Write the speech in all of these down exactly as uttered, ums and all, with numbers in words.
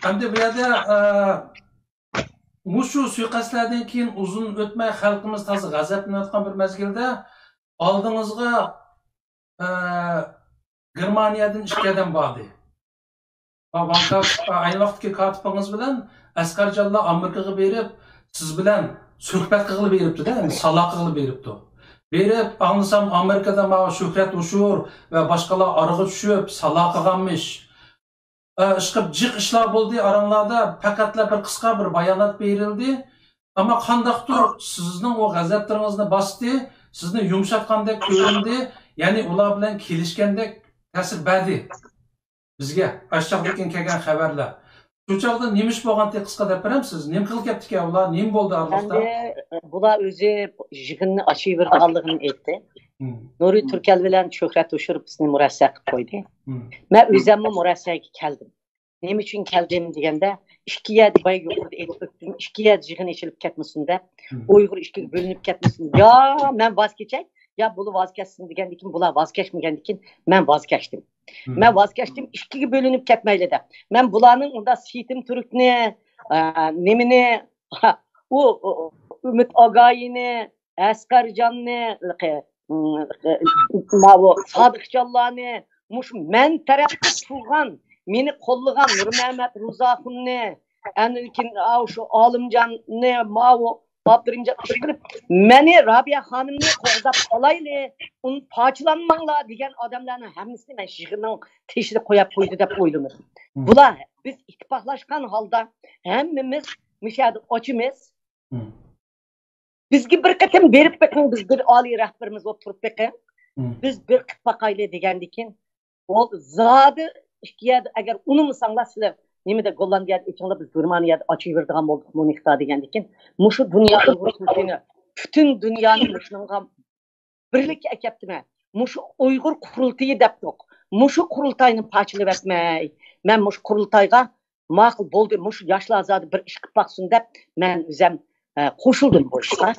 ئەمدى بۇ يەردە، ئە، مۇشۇ سۇيىقەستلەردىن كېيىن ئۇزۇن ئۆتمەي خەلقىمىز تازا غەزەپلىنىۋاتقان بىر مەزگىلدە ئالدىڭىزغا، ئە، گېرمانىيەدىن ئىككى ئادەم باردى. ۋا-، ۋان كاۋ-، ئەينى ۋاقىتتىكى كاتىپىڭىز بىلەن ئەسقەرجانلار ئامېرىكىغا بېرىپ، سىز بىلەن سۆھبەت قىلغىلى بېرىپتۇ-دە، يەنى سالا قىلغىلى بېرىپتۇ. بېرىپ، ئاڭلىسام، ئامېرىكىدا ماۋۇ شۆھرەت ھوشۇر ۋە باشقىلار ئارىغا چۈشۈپ، سالا قىلغانمىش. ئە، ئىشقىلىپ جىق ئىشلار بولدى ئاراڭلاردا، پەقەتلا بىر قىسقا بىر بايانات بېرىلدى. ئەمما قانداقتۇر سىزنىڭ ئۇ غەزەپلىرىڭىزنى باستى، سىزنى يۇمشاتقاندەك كۆرۈندى. يەنى ئۇلار بىلەن كېلىشكەندەك تەسىر بەردى بىزگە ئاشۇ چاغدىكى كەلگەن خەۋەرلەر. شۇ چاغدا نېمە ئىش بولغانتى، قىسقا دەپ بېرەمسىز؟ نېمە قىلىپ كەپتىكەن ئۇلار؟ نېمە بولدى ئارىلىقتا؟ ئەمدى بۇلار ئۆزى يىغىننى ئاچىۋېرىدىغانلىقىنى ئېيتتى. نۇرى تۈركەل بىلەن شۆھرەت ھوشۇر بىزنى مۇرەسسە قىلىپ قويدى. مەن ئۆزەممۇ مۇرەسسەگە كەلدىم. نېمە ئۈچۈن كەلدىم دېگەندە، ئىككى يەردە بايا يۇقىرىدا ئېيتىپ ئۆتتۈم، ئىككى يەردە يىغىن ئېچىلىپ كەتمىسۇن دەپ، ئۇيغۇر ئىككىگە بۆلۈنۈپ كەتمىسۇن. يا مەن ۋاز كېچەي، يا بۇلار ۋاز كەچسۇن دېگەندىكىن، بۇلار ۋاز كەچمىگەندىكىن مەن ۋاز كەچتىم. مەن ۋاز كەچتىم، ئىككىگە بۆلۈنۈپ كەتمەيلى دەپ. مەن بۇلارنىڭ ئۇنداق سېيىتىم تۈركنى، ئە، نېمىنى، ئۇ، ئۇ، ئۈمىد ئاگايىنى، ئەسقەرجاننى، ماۋۇ سادىقجانلارنى، مۇشۇ مەن تەرەپتە تۇرغان، مېنى قوللىغان نۇرمەمەت روزاخۇننى، ئاندىن كېيىن شۇ ئالىمجاننى، ماۋۇ ئابدۇرېھىمجان ئىشقىلىپ، مېنى، رابىيە خانىمنى قوغداپ قالايلى، ئۇنى پارچىلانماڭلار دېگەن ئادەملەرنىڭ ھەممىسىنى مەن يىغىننىڭ تېشىدا قويۇپ قويدى دەپ ئويلىمىدىم. بۇلار بىز ئىتتىپاقلاشقان ھالدا ھەممىمىز مۇشۇ يەردە ئاچىمىز. بىزگە بىر قېتىم بېرىپ بېقىڭ، بىز بىر ئالىي رەھبىرىمىز بولۇپ تۇرۇپ بېقىڭ. بىز بىر قىلىپ باقايلى دېگەندىكىن، بولدى، زادى ئىككى يەردە ئەگەر ئۇنىمىساڭلار، سىلەر نېمىدە، گوللاندىيەدە ئېچىڭلار، بىز گېرمانىيەدە ئاچىۋېرىدىغان بولدۇق مۇنىختا دېگەندىكىن، مۇشۇ دۇنيا ئۇيغۇر قۇرۇلتىيىنى، پۈتۈن دۇنيانى مۇشۇنىڭغا بىرلىككە ئەكەپتىمەن. مۇشۇ ئۇيغۇر قۇرۇلتىيى دەپتۇق. مۇشۇ قۇرۇلتاينى پارچىلىۋەتمەي، مەن مۇشۇ قۇرۇلتايغا ماقۇل بولدى، مۇشۇ ياشلار زادى بىر ئىش قىلىپ باقسۇن دەپ، مەن ئۆزەم، ئە، قوشۇلدۇم بۇ ئىشقا.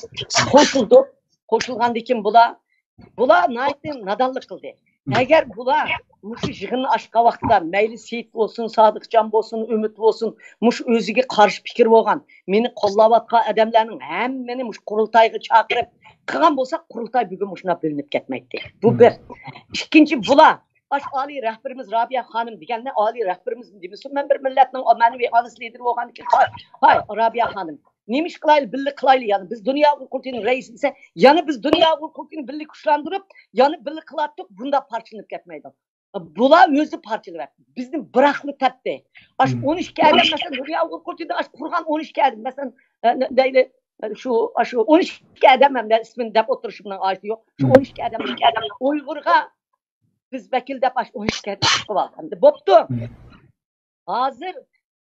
قوشۇلدۇق. قوشۇلغاندىن كېيىن بۇلار، بۇلار ناھايىتى نادانلىق قىلدى. ئەگەر بۇلار مۇشۇ يىغىننى ئاچقان ۋاقتىدا مەيلى سېيىت بولسۇن، سادىقجان بولسۇن، ئۈمىد بولسۇن، مۇشۇ ئۆزىگە قارشى پىكىر بولغان، مېنى قوللاۋاتقان ئادەملەرنىڭ ھەممىنى مۇشۇ قۇرۇلتايغا چاقىرىپ قىلغان بولسا، قۇرۇلتاي بۈگۈن مۇشۇنداق بۆلۈنۈپ كەتمەيتتى. بۇ بىر. ئىككىنچى، بۇلار ئاش ئالىي رەھبىرىمىز رابىيە خانىم دېگەننى، ئالىي رەھبىرىمىز دېمىسۇن، مەن بىر مىللەتنىڭ مەنىۋى ئالىس لىدېرى بولغاندىن كېيىن، ھاي، ھاي، رابىيە خانىم، نېمە ئىش قىلايلى، بىللە قىلايلى، يەنى بىز دۇنيا ئۇيغۇر قۇرۇلتىيىنىڭ رەئىسى دېسە، يەنە بىز دۇنيا ئۇيغۇر قۇرۇلتىيىنى بىللە كۈچلەندۈرۈپ، يەنە بىللە قىلاتتۇق، بۇنداق پارچىلىنىپ كەتمەيدۇ. بۇلار ئۆزى پارچىلىۋەتتى. بىزنى بىراقلا تەپتى. ئاشۇ ئون ئىككى ئادەم، مەسىلەن، دۇنيا ئۇيغۇر قۇرۇلتىيىدا ئاشۇ قۇرغان ئون ئىككى ئادەم، مەسىلەن، ئە، نە-، دەيلى، ئە، شۇ، ئاشۇ ئون ئىككى ئادەم ھەمدە ئىسمىنى دەپ ئولتۇرۇشۇمنىڭ ھاجىتى يوق. شۇ ئون ئىككى ئادەم ئۇيغۇرغا بىز ۋەكىل دەپ ئاشۇ ئون ئىككى ئادەم چىقىۋالدى. ئەمدى بوپتۇ. ھازىر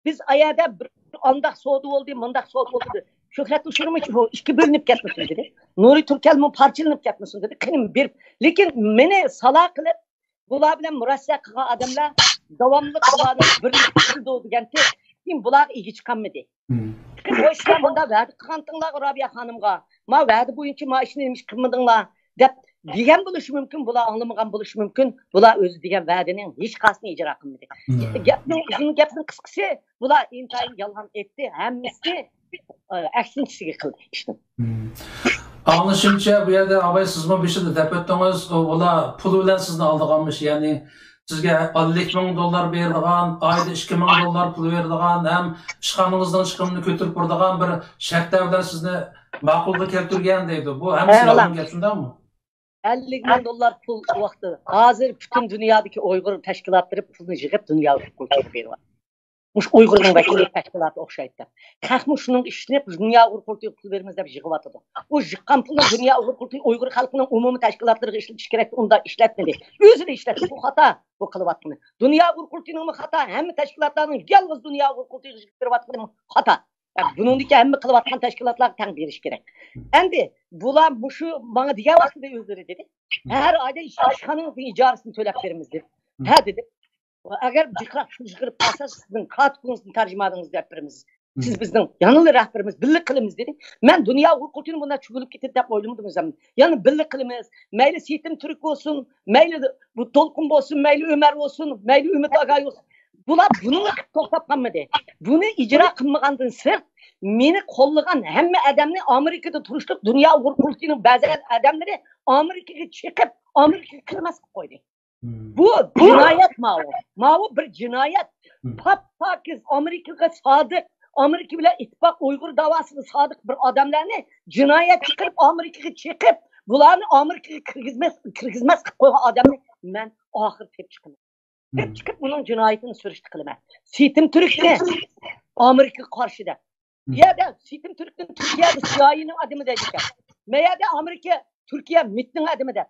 بىز ئايەردە بىر ئانداق سودا بولدى، مۇنداق سودا بولدى. شۆھرەت ئۇچۇرمۇ ئىككى بۆلۈنۈپ كەتمىسۇن دېدى. نۇرى تۈركەلمۇ پارچىلىنىپ كەتمىسۇن دېدى. قېنى بېرىپ، لېكىن مېنى سالا قىلىپ، بۇلار بىلەن مۇرەسسە قىلغان ئادەملەر داۋاملىق بۇلارنى بىرلىككە كېلىدۇ دېگەنتى. كېيىن بۇلارغا ئىگە چىقالمىدى. لېكىن بۇ ئىشلار مۇنداق ۋەدە قىلغانتىڭلار رابىيە خانىمغا، ما ۋەدە بويىچە ما ئىشنى نېمە ئىش قىلمىدىڭلار دەپ دېگەن بولۇشى مۇمكىن، بۇلار ئاڭلىمىغان بولۇشى مۇمكىن، بۇلار ئۆزى دېگەن ۋەدىنىڭ ھېچقايسىسىنى ئىجرا قىلمىدى. گەپنىڭ ئۇزۇن، گەپنىڭ قىسقىسى، بۇلار ئىنتايىن يالغان ئېيتتى، ھەممىسى ئە، ئەكسىنچىسىگە قىلدى ئىشنى. ئاڭلىشىمچە، بۇ يەردە ئاباي سىزمۇ بېشىدا دەپ ئۆتتىڭىز، ئۇلار پۇل بىلەن سىزنى ئالدىغانمىش، يەنى سىزگە ئەللىك مىڭ دوللار بېرىدىغان، ئايدا ئىككى مىڭ دوللار پۇل بېرىدىغان ھەم ئىشخانىڭىزنىڭ چىقىمىنى كۆتۈرۈپ بېرىدىغان بىر شەرتلەر بىلەن سىزنى ماقۇلغا كەلتۈرگەن دەيدۇ. بۇ ھەممىسى يالغان گەپ، شۇنداقمۇ؟ ئەللىك مىڭ دوللار پۇل ۋاقتى. ھازىر پۈتۈن دۇنيادىكى ئۇيغۇر تەشكىلاتلىرى پۇلنى يىغىپ دۇنيا ئۇيغۇر قۇرۇلتىيىغا بېرىۋاتىدۇ. مۇشۇ ئۇيغۇرنىڭ ۋەكىللىك تەشكىلاتى ئوخشايدۇ دەپ. خەقمۇ شۇنىڭغا ئىشىنىپ، دۇنيا ئۇيغۇر قۇرۇلتىيىغا پۇل بېرىمىز دەپ يىغىۋاتىدۇ. ئۇ يىغقان پۇلنى دۇنيا ئۇيغۇر قۇرۇلتىيى ئۇيغۇر خەلقىنىڭ ئومۇمىي تەشكىلاتلىرىغا ئىشلىتىش كېرەك، ئۇنداق ئىشلەتمىدى. ئۆزىلا ئىشلەتتى. بۇ خاتا، بۇ قىلىۋاتقىنى. دۇنيا ئۇيغۇر قۇرۇلتىيىنىڭمۇ خاتا، ھەممە تەشكىلاتلارنىڭ يالغۇز دۇنيا ئۇيغۇر قۇرۇلتىيىغا يىغىپ بېرىۋاتقىنىمۇ خاتا. بۇنىڭدىكى ھەممە قىلىۋاتقان تەشكىلاتلارغا تەڭ بېرىش كېرەك. ئەمدى بۇلار مۇشۇ ماڭا دېگەن ۋاقتىدا ئۆزلىرى دېدى، ھەر ئايدا ئىشخانىنىڭ ئىجارىسىنى تۆلەپ بېرىمىز دېدى. ھە دېدىم. ئەگەر جىقراق پۇل يىغىپ قالسا، سىزنىڭ كاتىپىڭىزنى، تەرجىمانىڭىزنى ئەپ بېرىمىز. سىز بىزنىڭ يەنىلا رەھبىرىمىز، بىللە قىلىمىز دېدى. مەن دۇنيا ئۇيغۇر قۇرۇلتىيىنى بۇنداق چۈگۈلۈپ كېتىدۇ دەپ ئويلىمىدىم ئۆزۈم. يەنى بىللە قىلىمىز. مەيلى سېيىتىم تۈرك بولسۇن، مەيلى بۇ دولقۇن بولسۇن، مەيلى ئۆمەر بولسۇن، مەيلى ئۈمىد ئاگاي بولسۇن. بۇلار بۇنىڭغا توختاپ قالمىدى. بۇنى ئىجرا قىلمىغاندىن سىرت، مېنى قوللىغان ھەممە ئادەمنى، ئامېرىكىدا تۇرۇشلۇق دۇنيا ئۇيغۇر قۇرۇلتىيىنىڭ بەزى ئادەملىرى ئامېرىكىغا چىقىپ، ئامېرىكىغا كىرمەس قىلىپ قويدى. بۇ جىنايەت ماۋۇ. ماۋۇ بىر جىنايەت. پاپ-پاكىز، ئامېرىكىغا سادىق، ئامېرىكا بىلەن ئىتتىپاق، ئۇيغۇر داۋاسىغا سادىق بىر ئادەملەرنى جىنايەتچى قىلىپ، ئامېرىكىغا چېقىپ، بۇلارنى ئامېرىكىغا كىرگۈزمەس، كىرگۈزمەس قىلىپ قويغان ئادەمنى مەن ئاخىر تېپىپ چىقىمەن. تېپىپ چىقىپ، ئۇنىڭ جىنايىتىنى سۈرۈشتە قىلىمەن. سېيتىم تۈركنى ئامېرىكىغا قارشى دەپ. بۇ يەردە سېيتىم تۈركنى تۈركىيەدە سىيائىينىڭ ئادىمى دەيدىكەن. مەيەردە ئامېرىكا، تۈركىيە مىتنىڭ ئادىمى دەپ.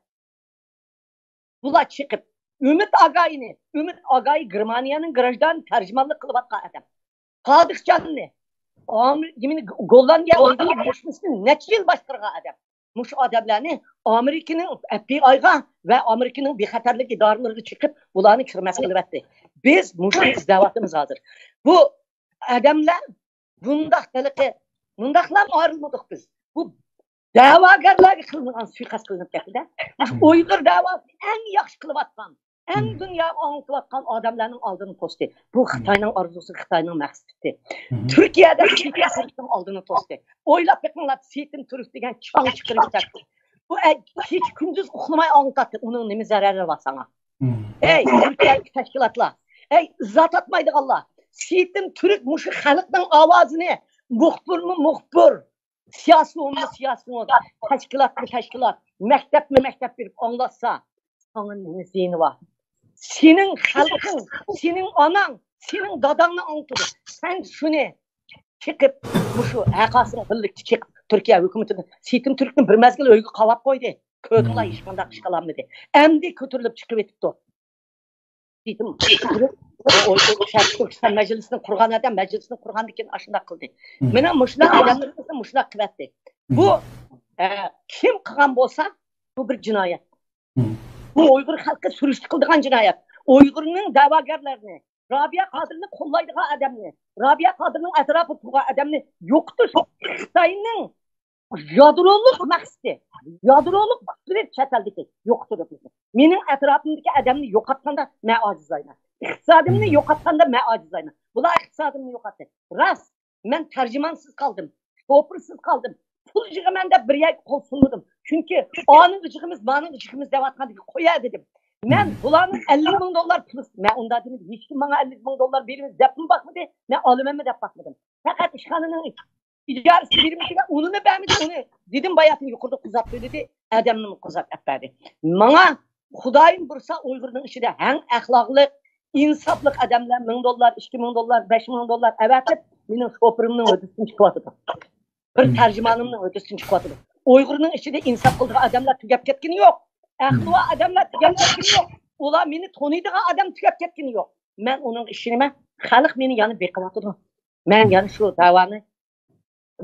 بۇلار چىقىپ، ئۈمىد ئاگايىنى، ئۈمىد ئاگايى گېرمانىيەنىڭ گراژدان تەرجىمانلىق قىلىۋاتقان ئادەم. سادىقجاننى، ئامېر-، يېمىنى، گوللاندىيە ئوردىنىڭ مۇشۇنى نەچچە يىل باشقۇرغان ئادەم. مۇشۇ ئادەملەرنى ئامېرىكىنىڭ ئەف بى ئايغا ۋە ئامېرىكىنىڭ بىخەتەرلىك ئىدارىلىرىگە چىقىپ، بۇلارنى كىرمەس قىلىۋەتتى. بىز مۇشۇنى ئىزدەۋاتىمىز ھازىر. بۇ ئادەملەر بۇنداق ھېلىقى، مۇنداقلام ئايرىلمىدۇق بىز. بۇ دەۋاگەرلەرگە قىلىنغان سۇيىقەست قىلىنىپ كەتتى-دە. ئۇيغۇر دەۋاسىنى ئەڭ ياخشى قىلىۋاتقان، ئەڭ دۇنياغا ئاڭلىتىۋاتقان ئادەملەرنىڭ ئالدىنى توستى. بۇ خىتاينىڭ ئارزۇسى، خىتاينىڭ مەقسىتى. تۈركىيەدە خىتاينىڭ ئالدىنى توستى. ئويلاپ بېقىڭلار، سېيتىم تۈرك دېگەن چاڭ چىقىرىپ كەتتى. بۇ ئەي، كېچە كۈندۈز ئۇخلىماي ئاڭلىتاتتى. ئۇنىڭ نېمە زەرەرى بار ساڭا؟ ئەي، تۈركىيەدىكى تەشكىلاتلار. ئەي، ئىزا تاپمايدىغانلار. سېيتىم تۈرك مۇشۇ خەلقنىڭ ئاۋازىنى مۇخبىرمۇ مۇخبىر، سىياسىيونمۇ سىياسىيون، تەشكىلاتمۇ تەشكىلات، مەكتەپمۇ مەكتەپ بېرىپ ئاڭلاتسا، ساڭا نېمە زىيىنى بار؟ سېنىڭ خەلقىڭ، سېنىڭ ئاناڭ، سېنىڭ داداڭنى ئاڭلىتىدۇ. سەن شۇنى چىقىپ، مۇشۇ ھەقاسىنى بىرلىكتە چىقىپ، تۈركىيە ھۆكۈمىتىدىن سېيتىم تۈركنى بىر مەزگىل ئۆيگە قاۋاپ قويدى. كۆردۈڭلار، ھېچقانداق ئىش قىلالمىدى. ئەمدى كۆتۈرۈلۈپ چىقىۋېتىپتۇ. سېيتىم تۈرك شەرقىي تۈركىستان مەجلىسىنى قۇرغان ئادەم، مەجلىسنى قۇرغاندىن كېيىن ئاشۇنداق قىلدى. مانا مۇشۇنداق ئادەملىرىمىزنى مۇشۇنداق قىلىۋەتتى. بۇ، ئە، كىم قىلغان بولسا، بۇ بىر جىنايەت. بۇ ئۇيغۇر خەلقى سۈرۈشتە قىلىدىغان جىنايەت. ئۇيغۇرنىڭ دەۋاگەرلىرىنى، رابىيە قادىرنى قوللايدىغان ئادەمنى، رابىيە قادىرنىڭ ئەتراپىدا تۇرغان ئادەمنى يوقىتىش خىتاينىڭ يادرولۇق مەقسىتى، يادرولۇق پىكرى چەت ئەلدىكى يوقىتىدۇ بىزنى. مېنىڭ ئەتراپىمدىكى ئادەمنى يوقاتقاندا مەن ئاجىزلايمەن. ئىقتىسادىمنى يوقاتقاندا مەن ئاجىزلايمەن. بۇلار ئىقتىسادىمنى يوقاتتى. راست، مەن تەرجىمانسىز قالدىم، شوپۇرسىز قالدىم. پۇل يىغىمەن دەپ بىر يەرگە قول سۇنمىدىم. چۈنكى ئانىغا يىغىمىز، مانىغا يىغىمىز دەۋاتقاندىكىن قويە دېدىم. مەن بۇلارنىڭ ئەللىك مىڭ دوللار پۇلى، مەن ئۇنداق دېمىدىم. ھېچكىم ماڭا ئەللىك مىڭ دوللار بېرىمىز دەپمۇ باقمىدى، مەن ئالىمەنمۇ دەپ باقمىدىم. پەقەت ئىشخانىنىڭ ئىجارىسى بېرىمىز دېگەن، ئۇنىمۇ بەرمىدى، ئۇنى دېدىم باياتىن يۇقىرىدا قۇزاپ تۆلىدى، ئادەمنىمۇ قۇزاپ ئەپ بەردى. ماڭا خۇدايىم بۇيرۇسا ئۇيغۇرنىڭ ئىچىدە ئەڭ ئەخلاقلىق، ئىنساپلىق ئادەملەر مىڭ دوللار، ئىككى مىڭ دوللار، بەش مىڭ دوللار ئەۋەتىپ، مېنىڭ شوپۇرۇمنىڭ ھۆددىسىدىن چىقىۋاتىدۇ. بىر تەرجىمانىمنىڭ ھۆددىسىدىن چىقىۋاتىدۇ. ئۇيغۇرنىڭ ئىچىدە ئىنساپ قىلىدىغان ئادەملەر تۈگەپ كەتكىنى يوق. ئەقلى بار ئادەملەر تۈگەپ كەتكىنى يوق. ئۇلار مېنى تونۇيدىغان ئادەم تۈگەپ كەتكىنى يوق. مەن ئۇنىڭغا ئىشىنىمەن. خەلق مېنى يەنە بېقىۋاتىدۇ. مەن يەنە شۇ دەۋانى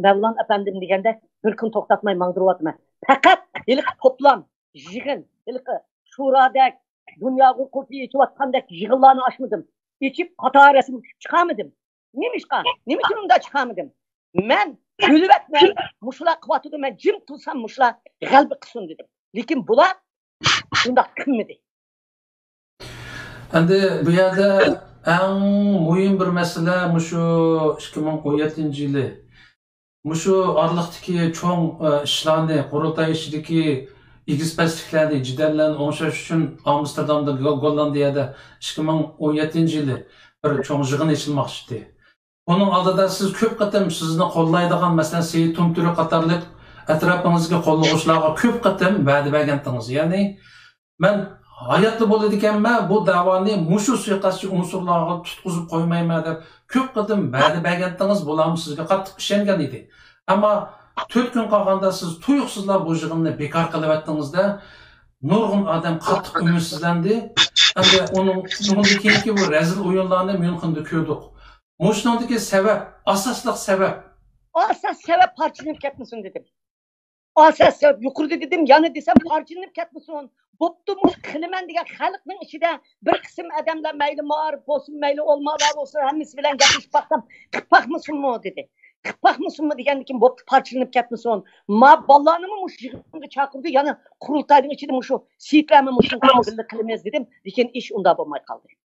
مەۋلان ئەپەندىم دېگەندەك بىر كۈن توختاتماي ماڭدۇرۇۋاتىمەن. پەقەت ھېلىقى توپلام، يىغىن، ھېلىقى شۇرادەك، دۇنيا قۇرۇلتىيى ئېچىۋاتقاندەك يىغىنلارنى ئاچمىدىم. ئېچىپ قاتار رەسىم چىقارمىدىم. نېمىشقا؟ نېمە ئۈچۈن ئۇنداق چىقارمىدىم؟ مەن ئۆلۈۋەتمەي، مۇشۇلار قىلىۋاتىدۇ، مەن جىم تۇرسام مۇشۇلار غەلىبە قىلسۇن دېدىم. لېكىن بۇلار بۇنداق قىلمىدى. ئەمدى بۇ يەردە ئەڭ مۇھىم بىر مەسىلە مۇشۇ ئىككى مىڭ ئون يەتتىنچى يىلى مۇشۇ ئارىلىقتىكى چوڭ ئىشلارنى، قۇرۇلتاي ئىچىدىكى ئېگىز-پەسلىكلەرنى، جېدەللەرنى ئوڭشاش ئۈچۈن ئامستېردامدا، گوللاندىيەدە ئىككى مىڭ ئون يەتتىنچى يىلى بىر چوڭ يىغىن ئېچىلماقچى ئىدى. ئۇنىڭ ئالدىدا سىز كۆپ قېتىم سىزنى قوللايدىغان، مەسىلەن، سېيىت تۇمتۈرك قاتارلىق ئەتراپىڭىزدىكى قوللىغۇچىلارغا كۆپ قېتىم ۋەدە بەرگەنتىڭىز. يەنى، مەن ھاياتلا بولىدىكەنمەن، بۇ دەۋانى مۇشۇ سۇيىقەستچى ئۇنسۇرلارغا تۇتقۇزۇپ قويمايمەن دەپ كۆپ قېتىم ۋەدە بەرگەنتىڭىز، بۇلارمۇ سىزگە قاتتىق ئىشەنگەن ئىدى. ئەمما تۆت كۈن قالغاندا سىز تۇيۇقسىزلا بۇ يىغىننى بىكار قىلىۋەتتىڭىز-دە، نۇرغۇن ئادەم قاتتىق ئۈمىدسىزلەندى. ئەمدى ئۇنىڭ، ئۇنىڭدىن كېيىنكى بۇ رەزىل ئويۇنلارنى ميۇنخېندا كۆردۇق. مۇشۇنىڭدىكى سەۋەب، ئاساسلىق سەۋەب. ئاساس سەۋەب پارچىلىنىپ كەتمىسۇن دېدىم. ئاساس سەۋەب يۇقىرىدا دېدىم، يەنە دېسەم پارچىلىنىپ كەتمىسۇن. بوپتۇ، مۇشۇ قىلىمەن دېگەن خەلقنىڭ ئىچىدە بىر قىسىم ئادەملەر مەيلى مائارىپ بولسۇن، مەيلى ئولىمالار بولسۇن، ھەممىسى بىلەن گەپلىشىپ باقسام، قىلىپ باقمىسۇنمۇ دېدى. قىلىپ باقمىسۇنمۇ دېگەندىكىن بوپتۇ، پارچىلىنىپ كەتمىسۇن. ما بالىلارنىمۇ مۇشۇ يىغىنغا چاقىردى، يەنە قۇرۇلتاينىڭ ئىچىدە مۇشۇ سېيىت بىلەنمۇ مۇشۇنى بىللە قىلىمىز دېدىم، لېكىن ئىش ئۇنداق بولماي قالدى.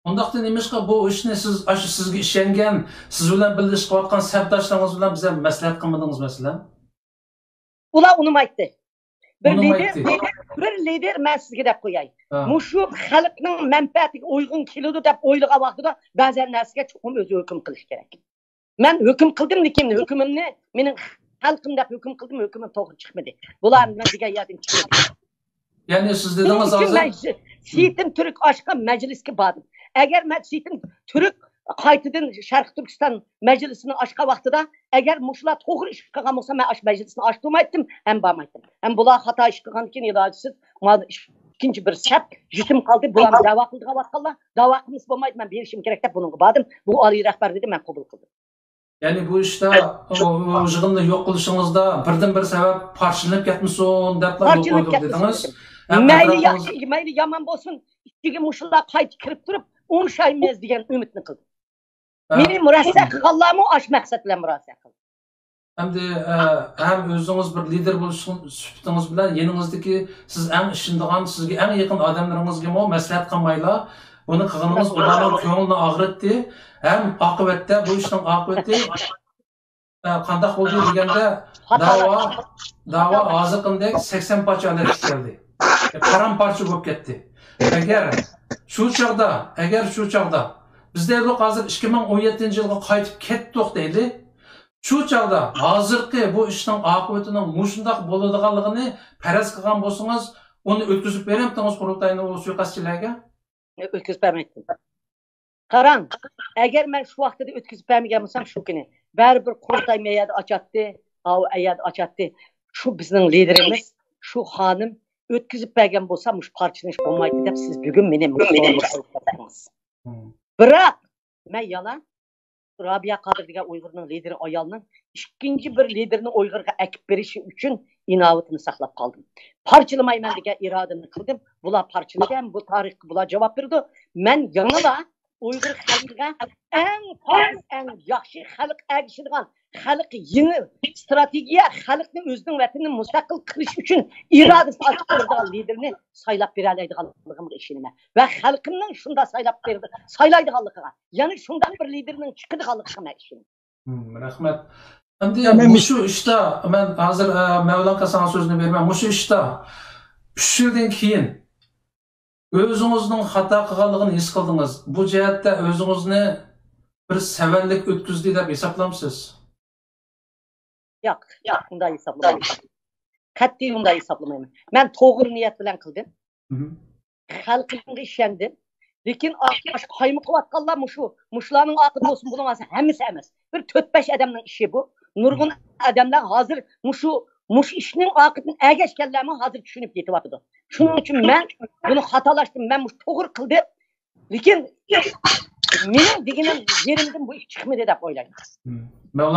ئۇنداقتا نېمىشقا بۇ ئىشنى سىز، ئاشۇ سىزگە ئىشەنگەن، سىز بىلەن بىللە ئىش قىلىۋاتقان سەپداشلىرىڭىز بىلەن بىزەر مەسلىھەت قىلمىدىڭىز، مەسىلەن؟ ئۇلار ئۇنىمايتتى. بىر لىدېر، ئۇنىمايتتى. لىدېر، بىر لىدېر مەن سىزگە دەپ قوياي. ھە. مۇشۇ خەلقنىڭ مەنپەئەتىگە ئۇيغۇن كېلىدۇ دەپ ئويلىغان ۋاقتىدا بەزەن نەرسىگە چوقۇم ئۆزى ھۆكۈم قىلىش كېرەك. مەن ھۆكۈم قىلدىم، لېكىن ھۆكۈمۈمنى مېنىڭ خەلقىم دەپ ھۆكۈم قىلدىم، ھۆكۈمۈم توغرا چىقمىدى. بۇلار مەن دېگەن يەردىن چىقمىدى. يەنى سىز شۇنىڭ دېدىڭىز ئۈچۈن ھازىر. مەن شى- شىتىن تۈرك ئاشقا مەجلىسكە باردىم. ئەگەر مەن شىتىن تۈرك قايتىدىن شەرقىي تۈركىستان مەجلىسىنى ئاچقان ۋاقتىدا، ئەگەر مۇشۇلار توغرا ئىش قىلغان بولسا، مەن ئاشۇ مەجلىسنى ئاچتۇرمايتتىم، ھەم بارمايتتىم. ھەم بۇلار خاتا ئىش قىلغاندىكىن، ئىلاجسىز مانا ئىككىنچى بىر سەپ يېتىم قالدى. بۇلارمۇ دەۋا قىلىدىغان ۋاقىتقانلار، دەۋا قىلمىسا بولمايدۇ، مەن بېرىشىم كېرەك دەپ بۇنىڭغا باردىم. بۇ ئالىي رەھبەر دېدى، مەن قوبۇل قىلدىم. يەنى بۇ ئىشتا ئۇ، ئۇ يىغىننى يوق قىلىشىڭىزدا بىردىن بىر سەۋەب پارچىلىنىپ كەتمىسۇن دەپلا يوق پارچىلىنىپ قويدۇق دېدىڭىز. كەتمىسۇن. ھەم مەيلى ئەتراپىڭىز- ياخشى، مەيلى يامان بولسۇن، ئىچىگە مۇشۇلار قايتا كىرىپ تۇرۇپ ئوڭشايمىز دېگەن ئۈمىدنى قىلدىم. ھە. مېنى مۇرەسسە قىلغانلارمۇ ئاشۇ مەقسەت بىلەن مۇرەسسە قىلدى. ئەمدى، ئە، ھەم ئۆزىڭىز بىر لىدېر بولۇش سۈپىتىڭىز بىلەن يېنىڭىزدىكى سىز ئەڭ ئىشىنىدىغان، سىزگە ئەڭ يېقىن ئادەملىرىڭىزگىمۇ مەسلىھەت قىلمايلا، بۇنى قىلغىنىڭىز ئۇلارنىڭ كۆڭلىنى ئاغرىتتى. ھەم ئاقىۋەتتە بۇ ئىشنىڭ ئاقىۋىتى، ئە، قانداق بولدى دېگەندە، داۋا، داۋا ھازىرقىدەك سەكسەن پارچە ھالەتكە كەلدى. پارام پارچە بولۇپ كەتتى. ئەگەر شۇ چاغدا، ئەگەر شۇ چاغدا بىز دەيلۇق ھازىر ئىككى مىڭ ئون يەتتىنچى يىلغا قايتىپ كەتتۇق دەيلى. شۇ چاغدا ھازىرقى بۇ ئىشنىڭ ئاقىۋىتىنىڭ مۇشۇنداق بولىدىغانلىقىنى پەرەز قىلغان بولسىڭىز، ئۇنى ئۆتكۈزۈپ بېرەمتىڭىز قۇرۇلتاينى ئۇ سۇيىقەستچىلەرگە؟ ئۆتكۈزۈپ بەرمەيتتىم. قاراڭ، ئەگەر مەن شۇ ۋاقتىدا ئۆتكۈزۈپ بەرمىگەن بولسام، شۇ كۈنى بەرىبىر قۇرۇلتاي مەيەردە ئاچاتتى، ئاۋۇ ئەيەردە ئاچاتتى. شۇ بىزنىڭ لىدېرىمىز، شۇ خانىم ئۆتكۈزۈپ بەرگەن بولسا، مۇشۇ پارچىلىنىش بولمايتتى دەپ سىز بۈگۈن مېنى مۇشۇ سورۇنغا قويۇپ بەردىڭىز. بىراق مەن يەنە رابىيە قادىر دېگەن ئۇيغۇرنىڭ لىدېرى ئايالنىڭ ئىككىنچى بىر لىدېرنى ئۇيغۇرغا ئەكىپ بېرىشى ئۈچۈن ئىناۋىتىنى ساقلاپ قالدىم. پارچىلىمايمەن دېگەن ئىرادىنى قىلدىم. بۇلار پارچىلىدى ھەم بۇ تارىخقا بۇلار جاۋاب بېرىدۇ. مەن يەنىلا ئۇيغۇر خەلقىگە ئەڭ پاكىز، ئەڭ ياخشى، خەلق ئەگىشىدىغان، خەلققە يېڭى ئىستراتېگىيە، خەلقنى ئۆزىنىڭ ۋەتىنىنى مۇستەقىل قىلىش ئۈچۈن ئىرادىسى ئاچىق تۇرىدىغان لىدېرنى سايلاپ بېرەلەيدىغانلىقىمغا ئىشىنىمەن. ۋە خەلقىمنىڭ شۇنداق سايلاپ بېرىدۇ، سايلايدىغانلىقىغا، يەنە شۇنداق بىر لىدېرنىڭ چىقىدىغانلىقىغا مەن ئىشىنىمەن. ھىم، رەھمەت. ئەمدى مۇشۇ ئىشتا مەن ھازىر، ئە، مەۋلان كاساڭغا سۆزنى بېرىمەن. مۇشۇ ئىشتا ئۈچ يىلدىن كېيىن ئۆزىڭىزنىڭ خاتا قىلغانلىقىنى ھېس قىلدىڭىز. بۇ جەھەتتە ئۆزىڭىزنى بىر سەۋەنلىك ئۆتكۈزدى دەپ ھېسابلامسىز؟ ياق، ياق، ئۇنداق ھېسابلىمايمەن. قەتئىي ئۇنداق ھېسابلىمايمەن. مەن توغرا نىيەت بىلەن قىلدىم. مم. خەلقىمگە ئىشەندىم. لېكىن ئاشۇ قايمۇقىۋاتقانلار مۇشۇ، مۇشۇلارنىڭ ئاقىدى بولسۇن، بۇنىڭ ھەممىسى ئەمەس. بىر تۆت-بەش ئادەمنىڭ ئىشى بۇ. نۇرغۇن ئادەملەر ھازىر مۇشۇ، مۇشۇ ئىشنىڭ ئاقىدىدىن ئەگەشكەنلەرمۇ ھازىر چۈشىنىپ يېتىۋاتىدۇ. شۇنىڭ ئۈچۈن مەن بۇنى خاتالاشتىم، مەن مۇشۇ توغرا قىلدىم. لېكىن مېنىڭ دېگىنىم يېرىمدىن بۇ ئىش چىقمىدى دەپ ئويلايمەن. مەۋلان